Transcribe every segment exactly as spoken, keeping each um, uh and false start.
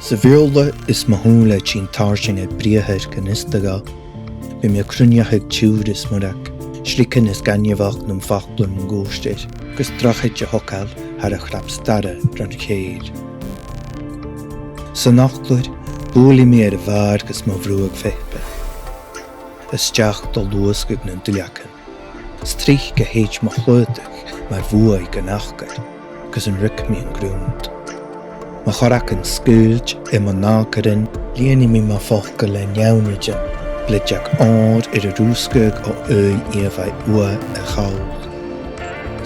Sa Bheurla is mo shùil a' tighinn tarsainn air briathar gun fhiosta dhomh, bidh mi a' cruinneachadh tiùrr is murag, sligean is gainmheach nam faclan mun cuairt air, gus drochaid a thogail thar a' chnap-starra ron chèill. San fhoclóir, buailidh mi air a' bhàrr gus mo bhruthadh pheipe. A-steach do luasgadh nan duilleagan. 'S tric a thèid mo chlàradh mar bhuaidh gun fhacal, gus an ruig mi an grunnd. Mo chorragan sgaoilte air mo nàdairean, lìonaidh mi mo fhacal le neònaidean, bleideag òir air a rùsgadh o aoigh ìomhaigh uaigh a' chall.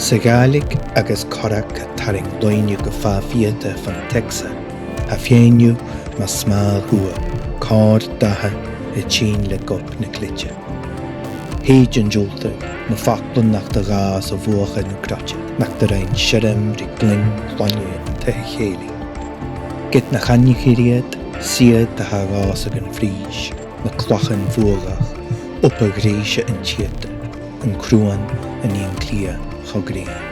Sa Ghàidhlig agus corrag a' tarraing loidhne gu fàth fiadhaich fon teacsa, tha feadhainn dhiubh mar smàl-shùil, còir datha a' tighinn le gob na cleite. Thèid an diùltadh, na faclan nach do dh'fhàs o bhuachaille no croite, nach do rinn seirbheis ri glinn chloinne an taigh-chèilidh. Ged nach aithnichear iad, 's iad a tha a' gabhail sùil air a' phrìs, na clachan bhuadhach, obair-ghrèis an t-siadair, an cruan a nì an cliath cho grinn.